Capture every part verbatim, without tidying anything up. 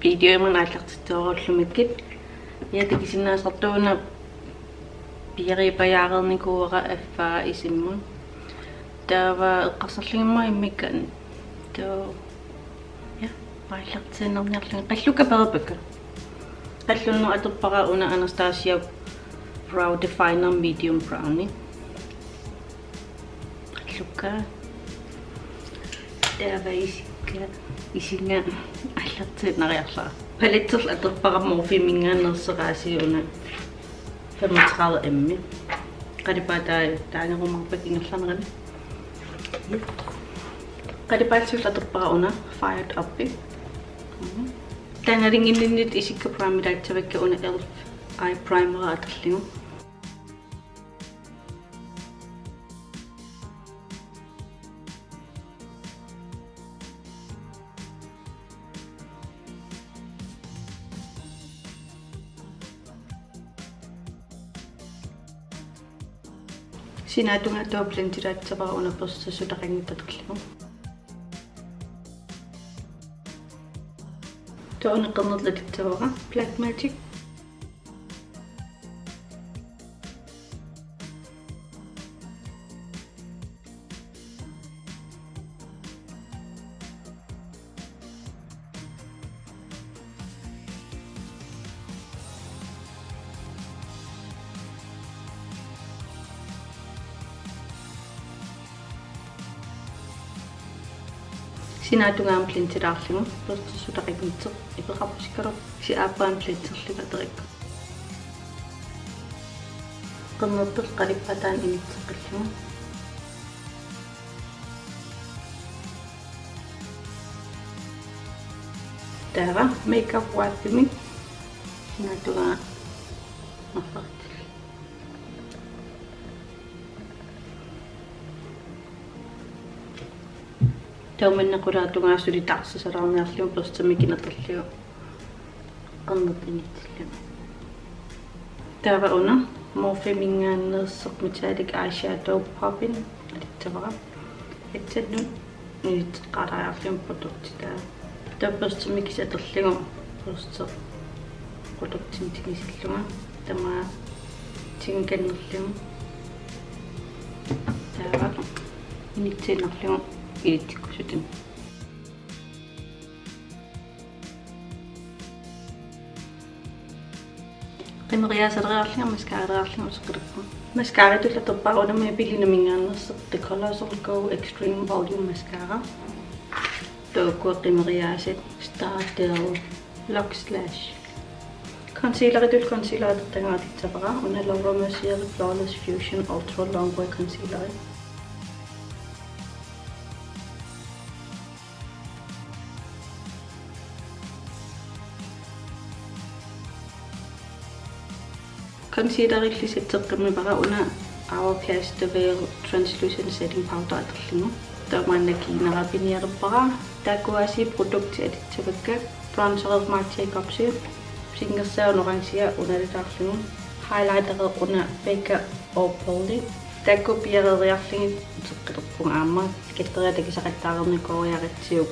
Videomut aallartittoorullumikkit. Ja, takusinnaasartuuna piareerpajaareernikuuara affaa isimmut. Taava eqqarsarlugit immaqa immikkut. Taava, ja, aallartiinnarniarlunga. Qallukka pereerpakka. Qallunnut atorpara una Anastasia Brow Definer Medium Browni. Qallukka. Taava isikka, isinga aallartiinnariarlara. Paletterlu atorpara Morpheminngaanneersoq aasiit una femogtredive M. Qalipaataa taanerumaarpakka ingerlanerani. Qalipaataa atorpara una Fired Up. Taava nalunnginninnut isikka primeraassavakka una elf eye primeri atorlugu. Sinaatungaa taava blenderaassavara una børsti sutaqanngitsoq atorlugu. Taava una qernertoq atussavara Black Magic. Sinaatungaa blenderlaarlugu børsti sutaqanngitsoq ipeqarpusikkaluarpoq, kisianni aappaanut blenderlugu atorlugu. Qernertoq qalipaataanut initseqqillugu. Taava makeup wipemik sinaatungaa marloriarlugu. Taava manna qulaatungaa suli taarsisaalaarniarlugu børsti mikineq atorlugu qernertoq initsillugu. Taava una Morpheminngaanneersoq metallic eyeshadow Poppin atussavara. Headsetnut initseqqaalaariarlugu produkti taava. Taava børsti mikisaq atorlugu børsti produktimik tigisillunga. Tamaat tingannerlugu. Taava initsiinnarlugu ilitsikkusuttut. Qimeriaasaleriarlunga mascaraleriarlunga uteqqilerpunga. Mascaratut atorpara una Maybellineminngaanneersoq The Colossal Go Extreme Volume Mascara. Taava ukua qimeriaasat Stardale Luxe Lash. Concealeritut concealeri atortagara atussavara una Laura Mercier Flawless Fusion Ultra Longwear Concealeri. Concealerillu setteqqimmivara una Hourglass The Veil Translucent Setting Powder atorlugu. Taava maanna kiinara pinialerpara. Taakku aasiit produktit atussavakka. Bronzeri Marc Jacobsi. Singersaa una orangea unalutaarlugu. Highlighteri una Becca Opal-i. Taakku piareeriarlugit uteqqilerpunga aamma skilteriat takusaqattaareernikooriaratsigu.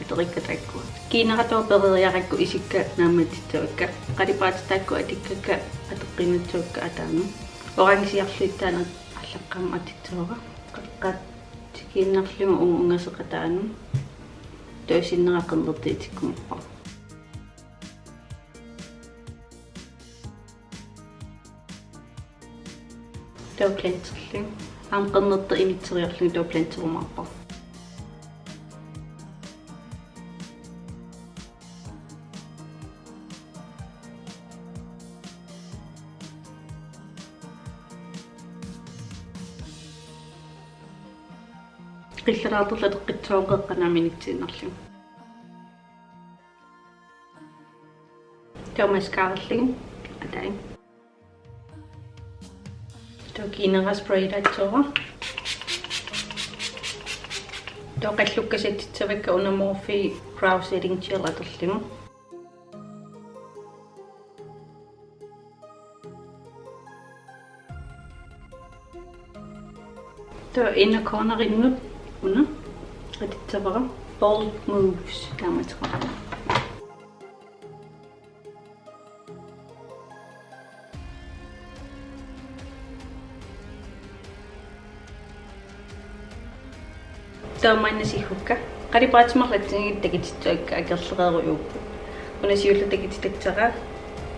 Atorikka taakku. Kiinara taava pereeriarakku isikka naammassissavakka. Qalipaatit taakku atukkakka atoqqinnissavakka ataanut. Orangearluinnaq allaqqammat atussavara. Qaqqat tikiinnarlugu uunga ungaseqataanut. Taava sinnera qernertoq isikkumaarpara. Taava blenderlugu. Aamma qernertoq initseriarlugu taava blenderumaarpara. Qillalaartorlu atoqqissavara qeqqanut aamma initsiinnarlugu. Taava mascarallugu. Atai. Taava kiinara spraylaassuara. Taava qallukka settissavakka una Morphe Brow Setting Gel atorlugu. Taava inner cornerinnut una atussavara Bold Moves taamaattoqarpoq. Taava maanna siggukka. Qalipaatit marluk assigiinngitsut takutitsisakka akerlereerujuupput. Una siulleq takutitassara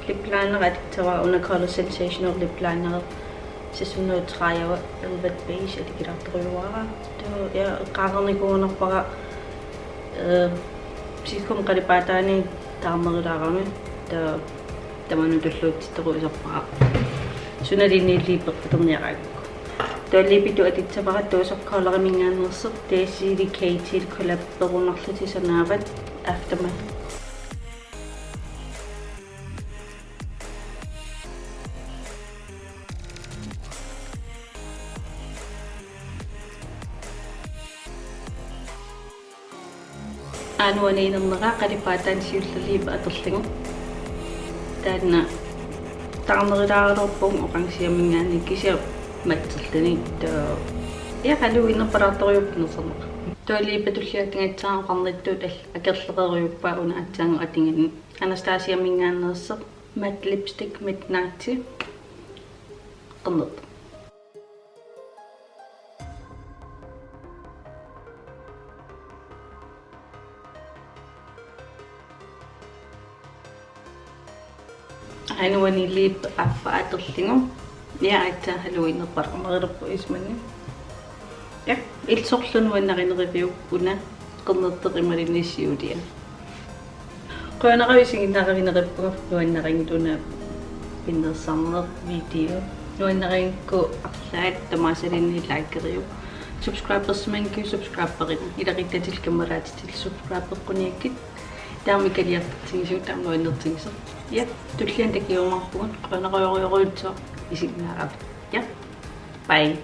lip liner atussavara, una Color Sensational lip liner. Seks hundrede og tredive Velvet Beige atukulaartorujuara. Taava, ja, eqqaanikuugunarpara, øh, siggumma qalipaataani taarnerulaarami. Taava tamanut tulluutsittorujuusarpara. Sunaluunniit liipi peqqaterniaraangakku. Taava liipitut atussavara Dose of Colors-iminngaanneersoq, Desilu Katylu collaborunarlutik sanaavat, Aftermath. Aana nuanninninnera qalipaataani siulleq liipi atorlugu. Taanna taarnerulaaraluarpugut orangeminngaanniit kisianni matterluni. Taava, ja, halloweenerpalaartorujuupput pinersarneq. Taava liipi tulliani atugassara oqarnittut al-, akerlereerujuupput una aatsaannguaq atugassara. Anastasiaminngaanneersoq Matte Lipstick Midnight. Qernertoq. Aana nuanneq liipi affaa atorlugu. Ja, aatsaat halloweenerpalaarnerulerpoq isumanni. Ja, illit sorleq nuannarineruviuk una qernertoq imaluunniit siulia? Qujanaq isiginnaaravinerippugut, nuannarigit una pinnersarneq video. Nuannarigukku arlaat tamaasa liinni likeriuk. Subscribersimanngikkuit subscriberiuk. Ilaquttatit kammalaatitit subscribeqquniakkit. Taama ikiliartartigisoq, taama nuannertigisoq. Ja, tulliani takujumaarpugut, qujanarujorujussuaq isiginnaaravit. Ja, bye.